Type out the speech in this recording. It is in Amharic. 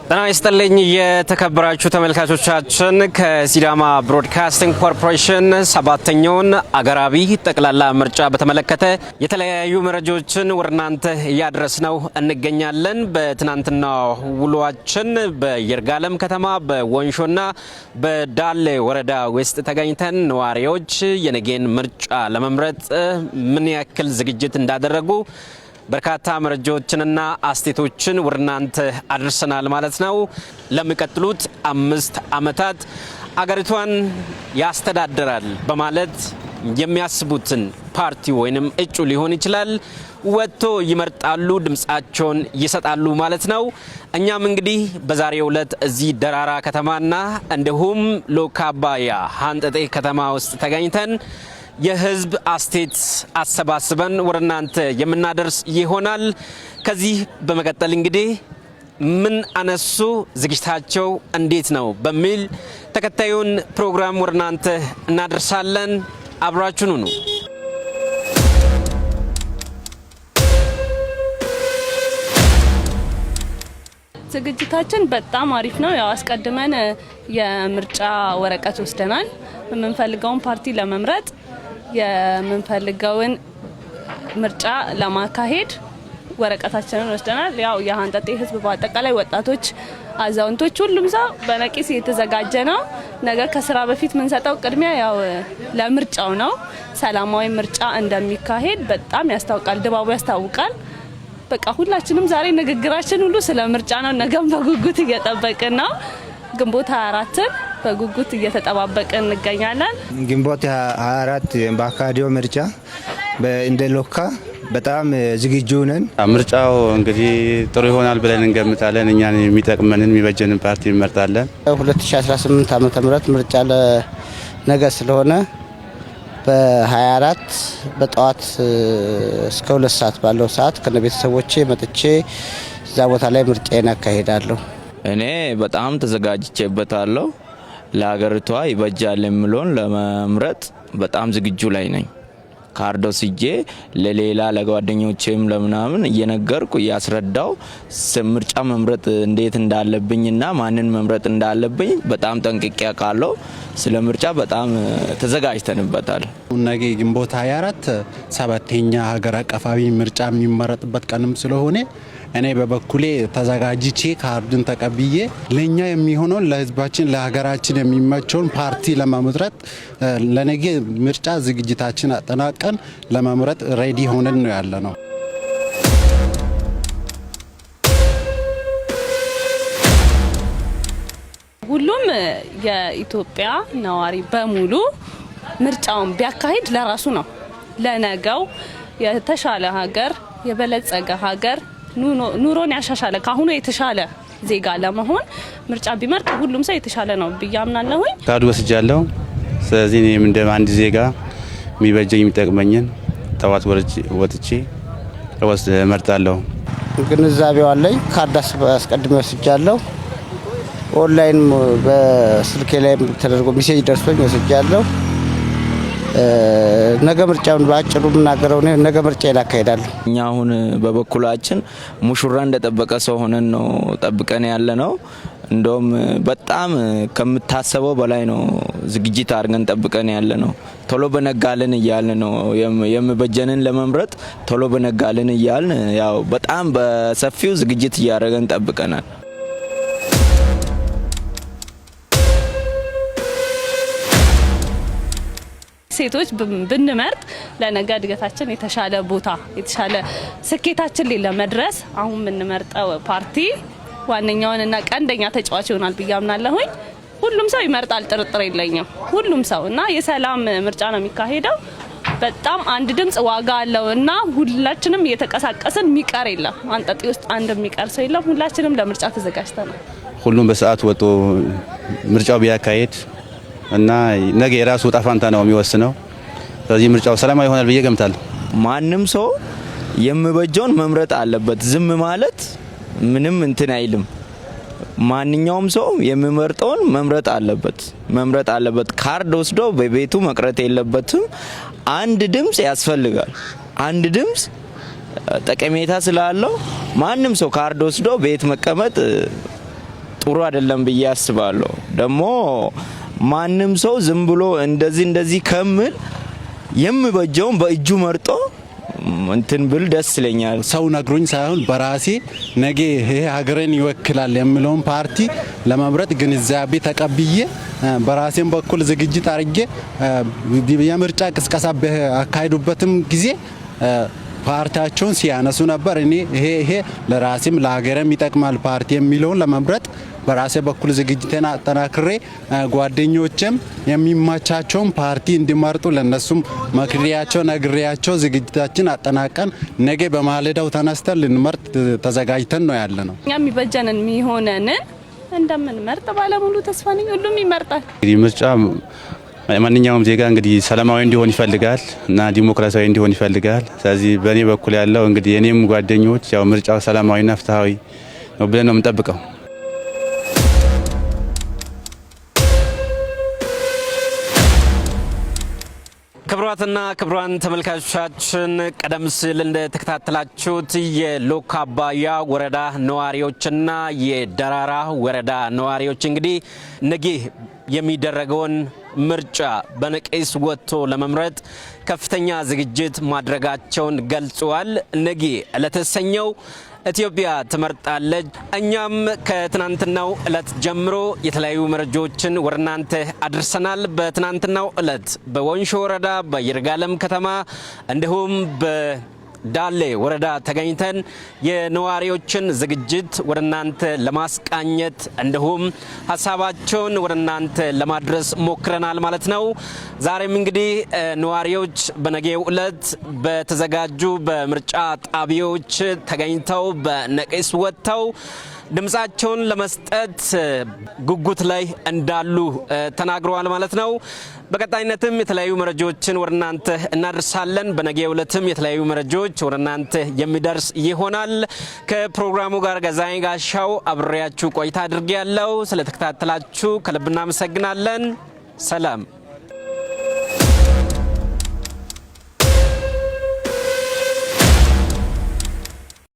ጤና ይስጥልኝ የተከበራችሁ ተመልካቾቻችን፣ ከሲዳማ ብሮድካስቲንግ ኮርፖሬሽን ሰባተኛውን አገራዊ ጠቅላላ ምርጫ በተመለከተ የተለያዩ መረጃዎችን ወደ እናንተ እያደረስነው እንገኛለን። በትናንትናው ውሏችን በይርጋለም ከተማ፣ በወንሾና በዳሌ ወረዳ ውስጥ ተገኝተን ነዋሪዎች የነገን ምርጫ ለመምረጥ ምን ያክል ዝግጅት እንዳደረጉ በርካታ መረጃዎችንና አስተያየቶችን ወደ እናንተ አድርሰናል ማለት ነው። ለሚቀጥሉት 5 ዓመታት አገሪቷን ያስተዳድራል በማለት የሚያስቡትን ፓርቲ ወይንም እጩ ሊሆን ይችላል ወጥቶ ይመርጣሉ፣ ድምጻቸውን ይሰጣሉ ማለት ነው። እኛም እንግዲህ በዛሬው ዕለት እዚህ ደራራ ከተማና እንዲሁም ሎካባያ ሀንጠጤ ከተማ ውስጥ ተገኝተን የህዝብ አስተያየት አሰባስበን ወደ እናንተ የምናደርስ ይሆናል። ከዚህ በመቀጠል እንግዲህ ምን አነሱ፣ ዝግጅታቸው እንዴት ነው በሚል ተከታዩን ፕሮግራም ወደ እናንተ እናደርሳለን። አብራችሁን ሁኑ። ዝግጅታችን በጣም አሪፍ ነው። ያው አስቀድመን የምርጫ ወረቀት ወስደናል። የምንፈልገውን ፓርቲ ለመምረጥ፣ የምንፈልገውን ምርጫ ለማካሄድ ወረቀታችንን ወስደናል። ያው የሀንጠጤ ህዝብ በአጠቃላይ ወጣቶች፣ አዛውንቶች፣ ሁሉም ሰው በነቂስ የተዘጋጀ ነው። ነገ ከስራ በፊት የምንሰጠው ቅድሚያ ያው ለምርጫው ነው። ሰላማዊ ምርጫ እንደሚካሄድ በጣም ያስታውቃል፣ ድባቡ ያስታውቃል። በቃ ሁላችንም ዛሬ ንግግራችን ሁሉ ስለ ምርጫ ነው። ነገም በጉጉት እየጠበቅን ነው። ግንቦት 24ን በጉጉት እየተጠባበቅን እንገኛለን። ግንቦት 24 በአካባቢው ምርጫ እንደ ሎካ በጣም ዝግጁ ነን። ምርጫው እንግዲህ ጥሩ ይሆናል ብለን እንገምታለን። እኛን የሚጠቅመንን የሚበጀንን ፓርቲ እንመርጣለን። 2018 ዓ.ም ምርጫ ለነገ ስለሆነ በ24 በጠዋት እስከ 2 ሰዓት ባለው ሰዓት ከነ ቤተሰቦቼ መጥቼ እዛ ቦታ ላይ ምርጫዬን አካሄዳለሁ። እኔ በጣም ተዘጋጅቼበታለሁ። ለሀገሪቷ ይበጃል የሚለውን ለመምረጥ በጣም ዝግጁ ላይ ነኝ። ካርድ ወስጄ ለሌላ ለጓደኞቼም ለምናምን እየነገርኩ እያስረዳው ምርጫ መምረጥ እንዴት እንዳለብኝና ማንን መምረጥ እንዳለብኝ በጣም ጠንቅቄ አውቃለሁ። ስለ ምርጫ በጣም ተዘጋጅተንበታል። ነገ ግንቦት 24 ሰባተኛ ሀገር አቀፋዊ ምርጫ የሚመረጥበት ቀንም ስለሆነ እኔ በበኩሌ ተዘጋጅቼ ካርድን ተቀብዬ ለእኛ የሚሆነውን፣ ለሕዝባችን ለሀገራችን የሚመቸውን ፓርቲ ለመምረጥ ለነገ ምርጫ ዝግጅታችን አጠናቀን ለመምረጥ ready ሆነን ነው ያለነው። ሁሉም የኢትዮጵያ ነዋሪ በሙሉ ምርጫውን ቢያካሂድ ለራሱ ነው፣ ለነገው የተሻለ ሀገር፣ የበለጸገ ሀገር፣ ኑሮን ያሻሻለ፣ ካሁኑ የተሻለ ዜጋ ለመሆን ምርጫ ቢመርጥ ሁሉም ሰው የተሻለ ነው ብዬ አምናለሁኝ። ካርድ ወስጃለሁ። ስለዚህ እኔም እንደ አንድ ዜጋ የሚበጀኝ የሚጠቅመኝን ጠዋት ወጥቼ ወስድ እመርጣለሁ። ግንዛቤው አለኝ። ካርድ አስቀድሜ ወስጃለሁ። ኦንላይን በስልኬ ላይ ተደርጎ message ደርሶኝ ወስጃለሁ። ነገ ምርጫውን በአጭሩ የምናገረው እኔ ነገ ምርጫ አካሄዳለሁ። እኛ አሁን በበኩላችን ሙሽራ እንደጠበቀ ሰው ሆነን ነው ጠብቀን ያለ ነው። እንደውም በጣም ከምታሰበው በላይ ነው ዝግጅት አድርገን ጠብቀን ያለ ነው። ቶሎ በነጋልን እያልን ነው፣ የሚበጀንን ለመምረጥ ቶሎ በነጋልን እያልን ያው በጣም በሰፊው ዝግጅት እያደረገን ጠብቀናል። ሴቶች ብንመርጥ ለነገ እድገታችን የተሻለ ቦታ፣ የተሻለ ስኬታችን ላይ ለመድረስ አሁን የምንመርጠው ፓርቲ ዋነኛውን እና ቀንደኛ ተጫዋች ይሆናል ብዬ አምናለሁኝ። ሁሉም ሰው ይመርጣል፣ ጥርጥር የለኝም። ሁሉም ሰው እና የሰላም ምርጫ ነው የሚካሄደው። በጣም አንድ ድምጽ ዋጋ አለው እና ሁላችንም እየተቀሳቀስን የሚቀር የለም። አንጠጤ ውስጥ አንድ የሚቀር ሰው የለም። ሁላችንም ለምርጫ ተዘጋጅተናል። ሁሉም በሰዓት ወጥቶ ምርጫው ቢያካሄድ እና ነገ የራሱ ዕጣ ፈንታ ነው የሚወስነው። ስለዚህ ምርጫው ሰላማዊ ይሆናል ብዬ ገምታለሁ። ማንም ሰው የሚበጀውን መምረጥ አለበት። ዝም ማለት ምንም እንትን አይልም። ማንኛውም ሰው የሚመርጠውን መምረጥ አለበት መምረጥ አለበት። ካርድ ወስዶ በቤቱ መቅረት የለበትም። አንድ ድምጽ ያስፈልጋል። አንድ ድምጽ ጠቀሜታ ስላለው ማንም ሰው ካርድ ወስዶ ቤት መቀመጥ ጥሩ አይደለም ብዬ አስባለሁ። ደግሞ ማንም ሰው ዝም ብሎ እንደዚህ እንደዚህ ከምል የሚበጀውን በእጁ መርጦ እንትን ብል ደስ ይለኛል። ሰው ነግሮኝ ሳይሆን በራሴ ነገ ይሄ ሀገርን ይወክላል የሚለውን ፓርቲ ለመምረጥ ግንዛቤ ተቀብዬ በራሴም በኩል ዝግጅት አድርጌ የምርጫ ቅስቀሳ በአካሄዱበትም ጊዜ ፓርቲያቸውን ሲያነሱ ነበር። እኔ ይሄ ይሄ ለራሴም ለሀገርም ይጠቅማል ፓርቲ የሚለውን ለመምረጥ በራሴ በኩል ዝግጅቴን አጠናክሬ ጓደኞችም የሚመቻቸውን ፓርቲ እንዲመርጡ ለነሱም መክሪያቸው ነግሬያቸው ዝግጅታችን አጠናቀን ነገ በማለዳው ተነስተን ልንመርጥ ተዘጋጅተን ነው ያለ ነው። እኛ የሚበጀንን የሚሆነንን እንደምንመርጥ ባለሙሉ ተስፋ ነኝ። ሁሉም ይመርጣል። እንግዲህ ምርጫ ማንኛውም ዜጋ እንግዲህ ሰላማዊ እንዲሆን ይፈልጋል እና ዲሞክራሲያዊ እንዲሆን ይፈልጋል። ስለዚህ በእኔ በኩል ያለው እንግዲህ የኔም ጓደኞች ያው ምርጫው ሰላማዊና ፍትሃዊ ነው ብለን ነው የምንጠብቀው። ክቡራትና ክቡራን ተመልካቾቻችን ቀደም ሲል እንደተከታተላችሁት የሎካ አባያ ወረዳ ነዋሪዎችና የደራራ ወረዳ ነዋሪዎች እንግዲህ ነገ የሚደረገውን ምርጫ በነቂስ ወጥቶ ለመምረጥ ከፍተኛ ዝግጅት ማድረጋቸውን ገልጸዋል። ነገ ለተሰኘው ኢትዮጵያ ትመርጣለች። እኛም ከትናንትናው እለት ጀምሮ የተለያዩ መረጃዎችን ወደ እናንተ አድርሰናል። በትናንትናው እለት በወንሾ ወረዳ በይርጋለም ከተማ እንዲሁም በዳሌ ወረዳ ተገኝተን የነዋሪዎችን ዝግጅት ወደ እናንተ ለማስቃኘት እንዲሁም ሀሳባቸውን ወደ እናንተ ለማድረስ ሞክረናል ማለት ነው። ዛሬም እንግዲህ ነዋሪዎች በነገው ዕለት በተዘጋጁ በምርጫ ጣቢያዎች ተገኝተው በነቂስ ወጥተው ድምፃቸውን ለመስጠት ጉጉት ላይ እንዳሉ ተናግረዋል ማለት ነው። በቀጣይነትም የተለያዩ መረጃዎችን ወደ እናንተ እናደርሳለን። በነገው ዕለትም የተለያዩ መረጃዎች ወደ እናንተ የሚደርስ ይሆናል። ከፕሮግራሙ ጋር ገዛኸኝ ጋሻው አብሬያችሁ ቆይታ አድርጌ ያለው ስለተከታተላችሁ ከልብ እናመሰግናለን። ሰላም።